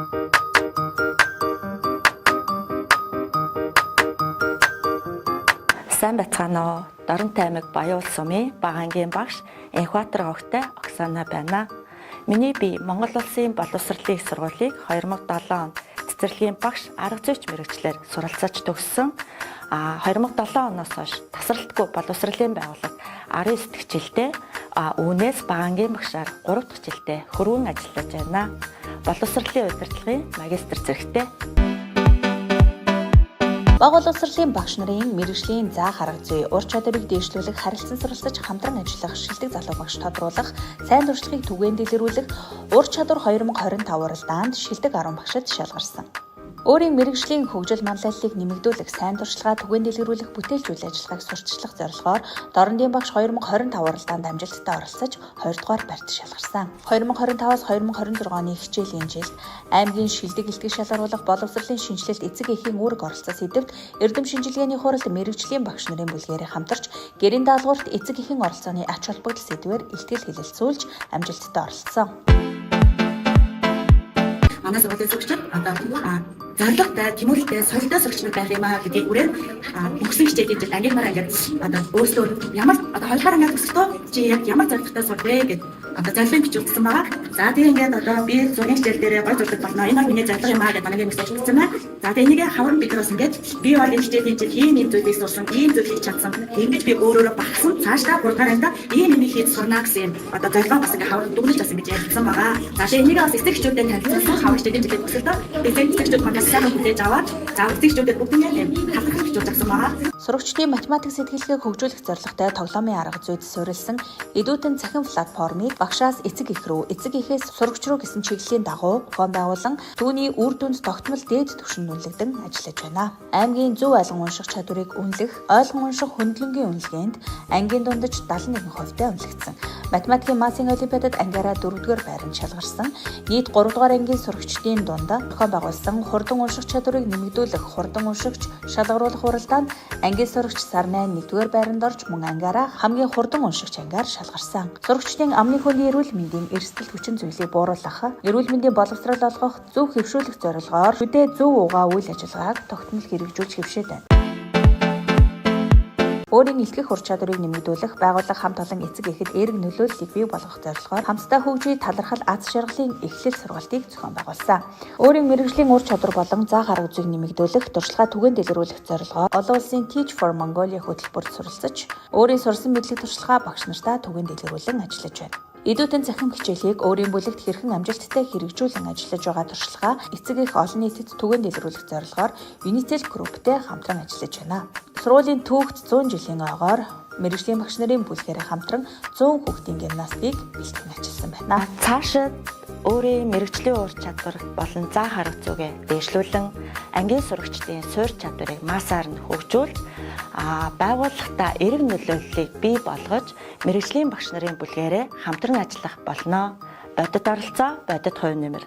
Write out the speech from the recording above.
Сайн байцгаана уу? Дорнот аймаг Баян улс сумын Багангийн багш Энхбаатар овогтой Оксана байна. Миний бие Монгол Улсын боловсролын их сургуулийг 2007 онд цэцэрлэгийн багш арга зүйч мэргэжлээр суралцаж төгссөн. 2007 оноос хойш тасралтгүй боловсролын байгууллагт 19 дахь жилдээ, үүнээс Багангийн багшаар 3 дахь жилдээ хөрвөн ажиллаж байна. Боловсролын удирдлагын магистр зэрэгтэй. Баг боловсролын багш нарын мэргэжлийн заах арга зүй, ур чадварыг дээшлүүлэх, харилцан суралцаж хамтран ажиллах, шилдэг залуу багш тодруулах, сайн туршлагыг түгээн дэлгэрүүлэх ур чадвар 2025 уралдаанд шилдэг 10 багшид шалгарсан. Өөрийн мэргэжлийн хөгжил манлайллыг нэмэгдүүлэх, сайн туршлагаа түгээн дэлгэрүүлэх бүтээлч үйл ажиллагааг сурталчлах зорилгоор Дорнодын багш 2025 уралдаанд амжилттай оролцож 2 дугаар байрт шалгарсан. 2025-аас 2026 оны хичээлийн жилд аймгийн шилдэг илтгэл шалгаруулах боловсролын шинэчлэлт эцэг эхийн үүрэг оролцоо сэдэвт эрдэм шинжилгээний хуралд мэргэжлийн багш нарын бүлгээрээ хамтарч гэрийн даалгаварт эцэг эхийн оролцооны ач холбогдол сэдвээр илтгэл хэлэлцүүлж амжилттай оролцсон. Манай сургуулийн сурагчид одоо зорилготой, тэмүүлэлтэй, соёлтой сурагч нар байх юм а гэдгийг үрээр өнгөрсөн хичээлийн жил ангийнхаараа ингээд одоо өөрсдөө ямар одоо хоёрдугаар ангиар төгсөхдөө чи яг ямар зорилготой сурах вэ гэд одоо зорилгын бичүүлсэн байгаа. За, тэгээ ингээд одоо би зургийн хичээл дээрээ гой зурдаг болно. Энэ бол миний зорилго юм а гэд манай нэг бичсэн байна. За, тэгээ энийг хавар бид нар бас ингээд би бол энэ хичээлийн жил ийм ийм зүйлийг сурсан, ийм зүйл хийж чадсан. Ингэж би өөрөөрөө багсан. Цаашдаа 3 дахь ангида ийм юм хийж сурна гэсэн юм одоо зорилгоо бас ингээд хавар дүгнэж бас ингэж ярилцсан байгаа. За, тэгээ энийг бас эцэг эхчүүдэд танилцуулсан. Хавар хичээлийн жилийн төгсөлтөө эцэг эхчүүд маань сайн хүлээж аваад, за, эцэг эхчүүдэд бүгднийг юм талархал бичүүлж авсан байгаа. Сурагчдын математик сэтгэлгээг хөгжүүлэх зорилготой тоглоомын арга зүйд суурилсан Eduten цахим платформыг багшаас эцэг эх рүү, эцэг эхээс сурагч руу гэсэн чиглэлийн дагуу зохион байгуулан түүний үр дүнд тогтмол дээд түвшинд үнэлэгдэн ажиллаж байна. Аймгийн зөв ойлгон унших чадварыг үнэлэх, ойлгон унших хөндлөнгийн үнэлгээнд ангийн дундаж 71 хувьтай үнэлэгдсэн. Математикийн массын олимпиадад ангиараа 4-р байранд шалгарсан. Нийт 3 дугаар ангийн сурагчдын дунд зохион байгуулсан хурдан унших чадварыг нэмэгдүүлэх, хурдан уншигч шалгаруулах уралдаанд ангийн сурагч Сарнай 1-р байранд орж мөн ангиараа хамгийн хурдан уншигч ангиар шалгарсан. Сурагчдын амны хөний эрүүл мэндийн эрсдэл хүчин зүйлийг бууруулах, эрүүл мэндийн боловсрол олгох, зөв хэвшүүлэх зорилгоор шүдээ зөв угаа үйл ажиллагааг тогтмол хэрэгжүүлж хэвшээд байна. Өөрийн илтгэх ур чадварыг нэмэгдүүлэх, байгууллага хамт олон эцэг эхэд эерэг нөлөөллийг бий болгох зорилгоор хамтдаа хөгжиж талархал аз жаргалын эхлэл сургалтыг зохион байгуулсан. Өөрийн мэргэжлийн ур чадвар болон заах арга зүйг нэмэгдүүлэх, туршлагаа түгээн дэлгэрүүлэх зорилгоор олон улсын Teach for Mongolia хөтөлбөрт суралцаж, өөрийн сурсан мэдлэг туршлагаа багш нартаа түгээн дэлгэрүүлэн ажиллаж байна. Eduten цахим хичээлийг өөрийн бүлэгт хэрхэн амжилттай хэрэгжүүлэн ажиллаж байгаа туршлагаа эцэг эх олон нийтэд түгээн дэлгэрүүлэх зорилгоор Unitel Group-тэй хамтран ажиллаж байна. Сургуулийн түүхт 100 жилийн ойгоор мэргэжлийн багш нарын бүлгээрээ хамтран 100 хүүхдийн гимнастикийг бэлтгэн ажилласан байна. Цаашид өөрийн мэргэжлийн ур чадвар болон заах арга зүйгээ дээшлүүлэн ангийн сурагчдын суурь чадварыг массаар нь хөгжүүлж, байгууллагатаа эерэг нөлөөллийг бий болгож мэргэжлийн багш нарын бүлгээрээ хамтран ажиллах болно. Бодит оролцоо, бодит хувь нэмэр.